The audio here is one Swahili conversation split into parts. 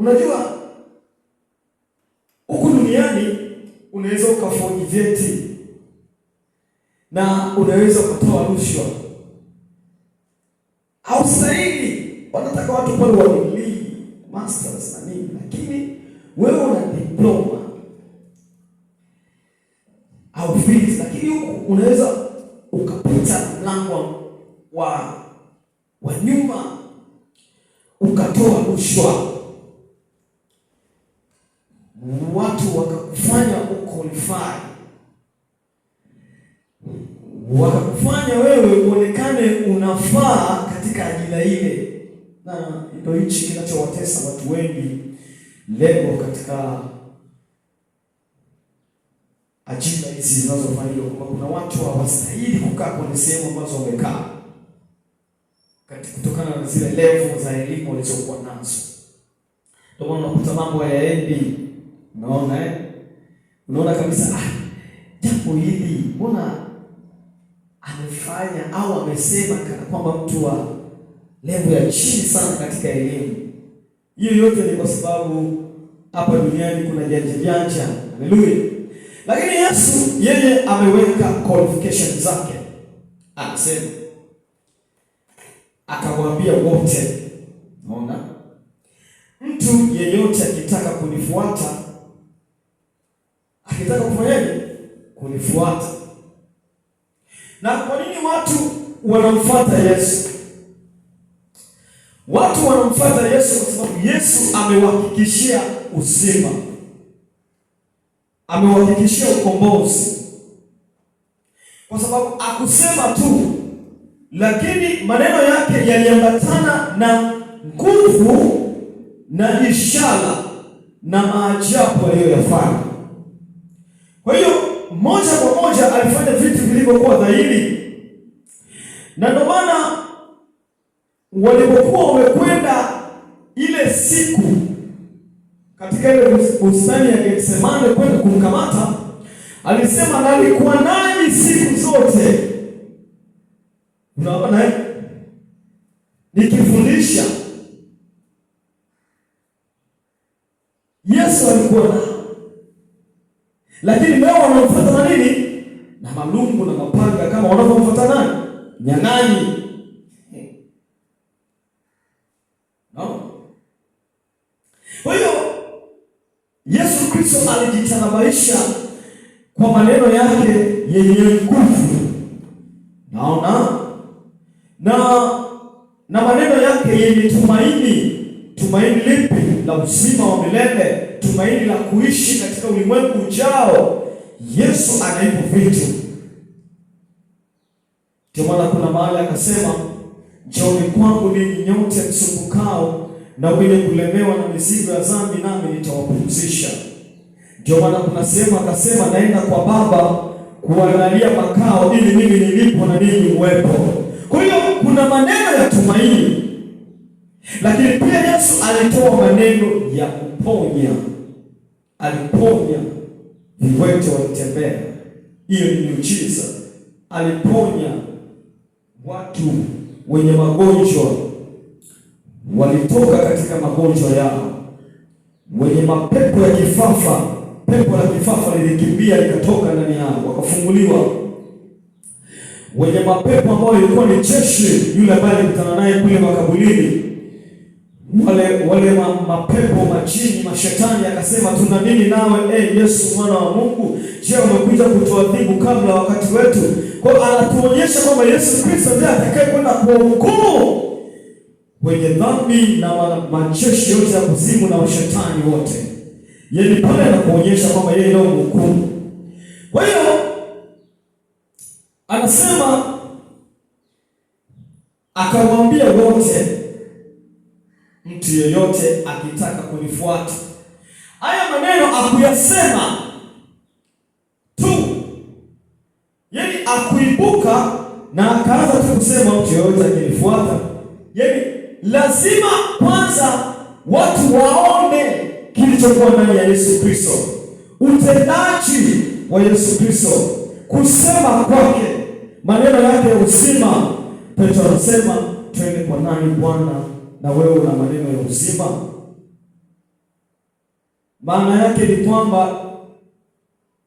Unajua huku duniani unaweza ukafoji vyeti na unaweza ukatoa rushwa, haustahili. Wanataka watu pale wa degree, masters na nini, lakini wewe una diploma au fees, lakini huku unaweza ukapita mlango wa nyuma ukatoa rushwa, watu wakakufanya uqualify, wakakufanya wewe uonekane unafaa katika ajira ile, na ndio hichi kinachowatesa watu wengi leo katika ajira hizi zinazofanyika, kwamba kuna watu hawastahili kukaa kwenye sehemu ambazo wamekaa kutokana na zile level za elimu walizokuwa nazo. Ndio maana unakuta mambo hayaendi. Unaona eh? Unaona kabisa jambo hili mbona amefanya au amesema kana kwamba mtu wa level ya chini sana katika elimu. Hiyo yote ni kwa sababu hapa duniani kuna janja janja. Haleluya. Lakini Yesu yeye ameweka qualification zake. Anasema, akawaambia wote, unaona, mtu yeyote akitaka kunifuata, akitaka kufanyaje? Kunifuata. Na kwa nini watu wanamfuata Yesu? Watu wanamfuata Yesu kwa sababu Yesu amewahakikishia uzima, amewahakikishia ukombozi. Kwa sababu akusema tu, lakini maneno yake yaliambatana na nguvu na ishara na maajabu aliyoyafanya. Kwa hiyo moja kwa moja alifanya vitu vilivyokuwa dhahiri, na ndio maana walipokuwa wamekwenda ile siku katika ile bustani ya Getsemane kwenda kumkamata, alisema nalikuwa nanyi siku zote, unaona nikifundisha. Yesu alikuwa nao, lakini leo wanamfuata na nini? Na malungu na mapanga, kama wanavyomfuata nani? Nyang'anyi. No? Kwa hiyo Yesu Kristo alijitanabaisha kwa maneno yake yenye nguvu, naona na maneno yake yenye tumaini. Tumaini lipi? La uzima wa milele, tumaini la kuishi katika ulimwengu ujao. Yesu ana hivyo vitu. Ndio maana kuna mahali akasema, njooni kwangu ninyi nyote msumbukao na wenye kulemewa na mizigo ya dhambi, nami nitawapumzisha. Ndio maana kuna sehemu akasema, naenda kwa Baba kuandalia makao, ili mimi nilipo na ninyi muwepo. Kwa hiyo kuna maneno ya tumaini, lakini pia Yesu alitoa maneno ya kuponya. Aliponya viwete walitembea, hiyo ni miujiza. Aliponya watu wenye magonjwa, walitoka katika magonjwa yao. Wenye mapepo ya kifafa, pepo la kifafa lilikimbia likatoka ndani yao, wakafunguliwa. Wenye mapepo ambayo ilikuwa ni jeshi, yule ambaye alikutana naye kule makaburini, wale mapepo majini mashetani akasema, tuna nini nawe Yesu mwana wa Mungu? Je, umekuja kutuadhibu kabla wakati wetu? Kwa hiyo anatuonyesha kwamba Yesu Kristo ndiye atakaye kwenda kuwahukumu wenye dhambi na majeshi yote ya kuzimu na washetani wote. Yeye pale anakuonyesha kwamba yeye ndio mhukumu. Kwa hiyo anasema akawaambia wote, mtu yeyote akitaka kunifuata. Haya maneno akuyasema tu, yaani akuibuka na akaanza tu kusema mtu yeyote akinifuata. Yaani lazima kwanza watu waone kilichokuwa ndani ya Yesu Kristo, utendaji wa Yesu Kristo, kusema kwake, maneno yake ya uzima. Petro anasema twende kwa nani Bwana, na wewe una maneno ya uzima? Maana yake ni kwamba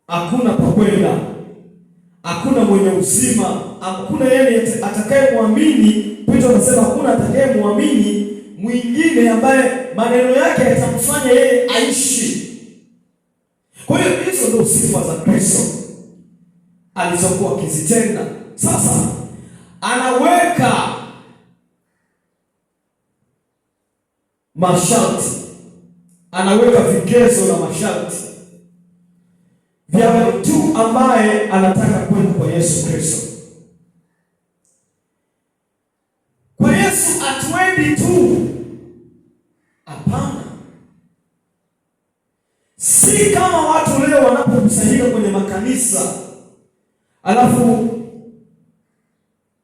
hakuna pa kwenda, hakuna mwenye uzima, hakuna yeye atakayemwamini. Petro anasema hakuna atakayemwamini mwingine ambaye maneno yake yatamfanya yeye aishi. Kwa hiyo hizo ndio sifa za Kristo alizokuwa akizitenda. Sasa anaweka masharti, anaweka vigezo na masharti vya mtu ambaye anataka kwenda kwa Yesu Kristo. Kwa Yesu hatuendi tu, hapana. Si kama watu leo wanapokusanyika kwenye makanisa alafu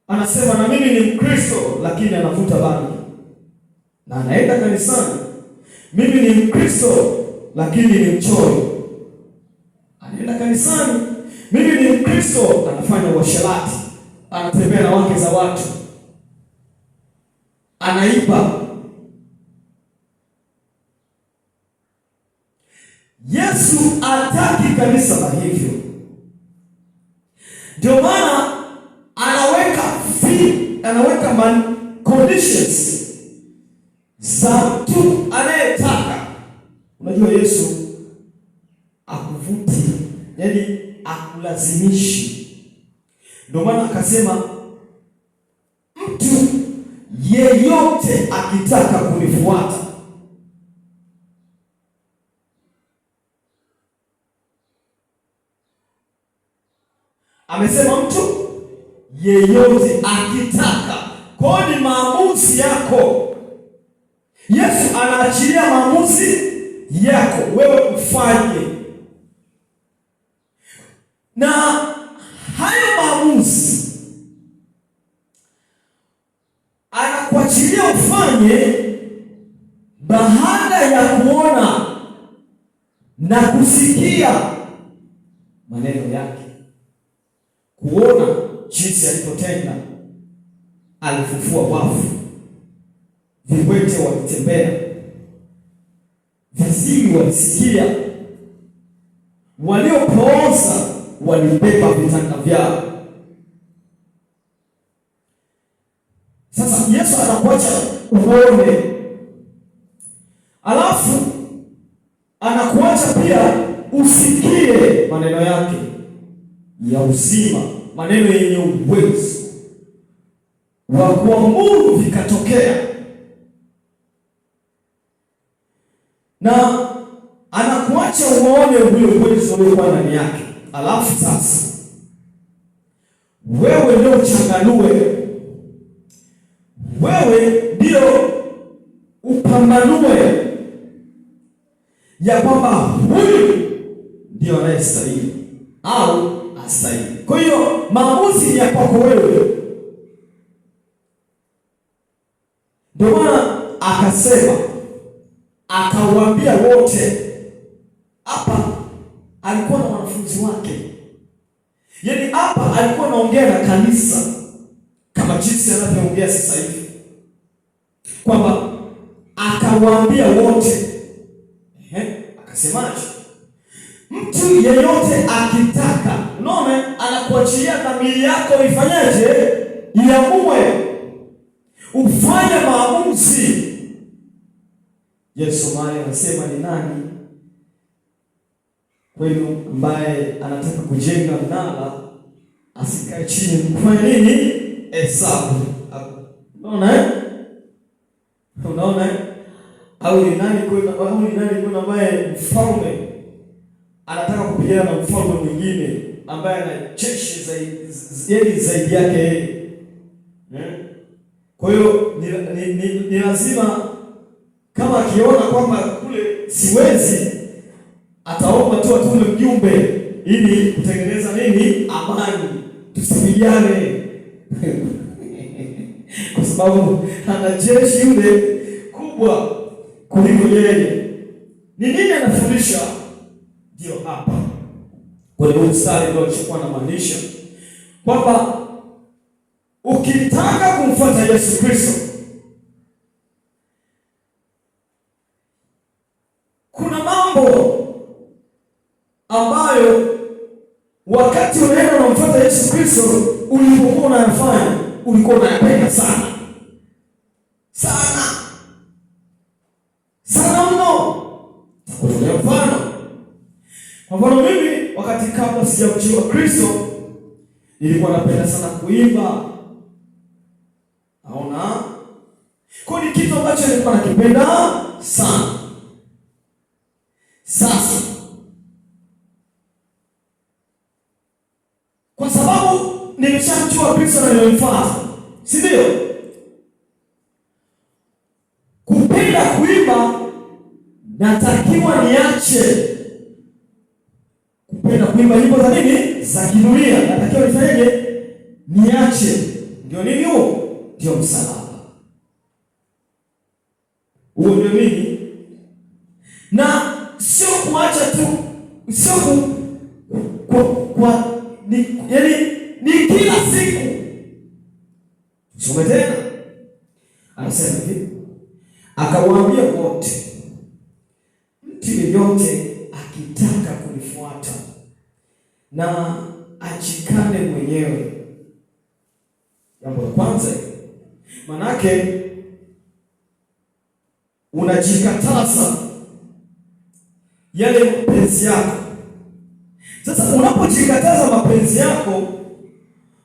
anasema na mimi ni Mkristo, lakini anavuta bangi na anaenda kanisani. Mimi ni Mkristo lakini ni mchoyo, anaenda kanisani. Mimi ni Mkristo, anafanya uasherati, anatembea na wake za watu, anaiba. Yesu hataki kanisa la hivyo. Ndio maana anaweka anaweka man conditions za mtu anayetaka. Unajua Yesu akuvuti, yaani akulazimishi. Ndio maana akasema mtu yeyote akitaka kunifuata amesema mtu yeyote akitaka. Kwa hiyo ni maamuzi yako. Yesu anaachilia maamuzi yako wewe ufanye, na hayo maamuzi anakuachilia ufanye baada ya kuona na kusikia maneno yake, kuona jinsi alivyotenda. Alifufua wafu, viwete walitembea, viziwi walisikia, waliopooza walibeba vitanda vyao. Sasa Yesu anakuacha uone, alafu anakuacha pia usikie maneno yake ya uzima, maneno yenye uwezo wa kuamuru vikatokea, na anakuacha uone ule uwezo uliokuwa ndani yake. Alafu sasa wewe ndio uchanganue, wewe ndio upambanue ya kwamba huyu ndio anayestahili au astahili. Kwa hiyo maamuzi ni ya kwako wewe. Ndio maana akasema, akawaambia wote. Hapa alikuwa na wanafunzi wake, yaani hapa alikuwa anaongea na kanisa kama jinsi anavyoongea sasa hivi, kwamba akawaambia wote. Ehe, akasemaje? Mtu yeyote akitaka. Unaona, anakuachilia dhamiri yako ifanyeje? Iamue, ufanye maamuzi. Yesu mali anasema ni nani kwenu ambaye anataka kujenga mnara asikae chini kufanya nini? Hesabu. Unaona eh? Unaona eh? Au ni nani kwenu, au ni nani kwenu ambaye mfalme anataka kupigana na mfalme mwingine ambaye ana jeshi zaidi zaidi yake yeye. Kwa hiyo ni lazima kama akiona kwamba kule siwezi, ataomba tu atume mjumbe ili kutengeneza nini? Amani, tusipigane kwa sababu ana jeshi yule kubwa kuliko yeye. Ni nini anafundisha? Ndio hapa kwenye huu mstari ndio alichokuwa anamaanisha kwamba ukitaka kumfuata Yesu Kristo kuna mambo mambo ambayo wakati unaenda unamfuata Yesu Kristo, ulipokuwa unayafanya ulikuwa unayapenda sana sana sana mno. Takutolea mfano. Kwa mfano mimi, wakati kabla sijamjua Kristo, nilikuwa napenda sana kuimba, naona kwa ni kitu ambacho nilikuwa nakipenda sana. Sasa kwa sababu nimeshamjua Kristo na nimemfuata, si ndio? Kupenda kuimba natakiwa niache kupenda kuimba nyimbo za nini, za kidunia. Natakiwa nifanyeje? Niache. Ndio nini huo? Ndio msalaba huo, ndio nini? Na sio kuacha tu, sio ku, ni, yaani ni kila siku. Tusome tena, anasema hivi, akawaambia wote, mtu yeyote akitaka kunifuata na ajikane mwenyewe. Jambo la kwanza, manake unajikataza yale mapenzi yako. Sasa unapojikataza mapenzi yako,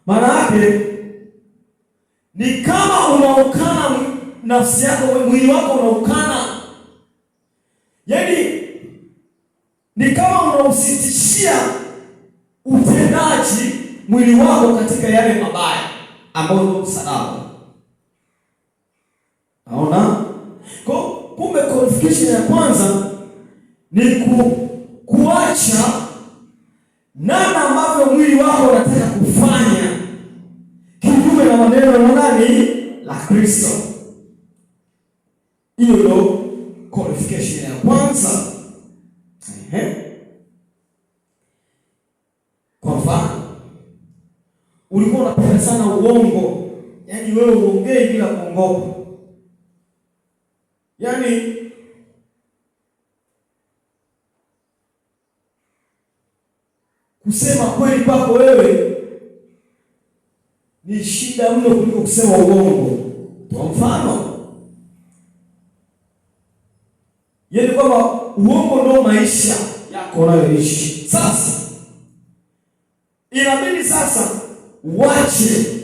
maana yake ni kama unaukana nafsi yako, mwili wako unaukana, yaani ni kama unausitishia utendaji mwili wako katika yale mabaya ambayo ni msalaba. Naona kwa kumbe, qualification ya kwanza ni kuacha namna ambavyo mwili wako unataka kufanya kinyume na maneno ya nani? La Kristo. Hiyo ndio qualification ya kwanza. Ehe. Kwa mfano, ulikuwa unapenda sana uongo, yaani wewe uongei bila kuongopa, yaani kusema kweli kwako wewe ni shida mno kuliko kusema uongo. Kwa mfano, yaani kwamba uongo ndio maisha yako unayoishi sasa. Inabidi sasa uache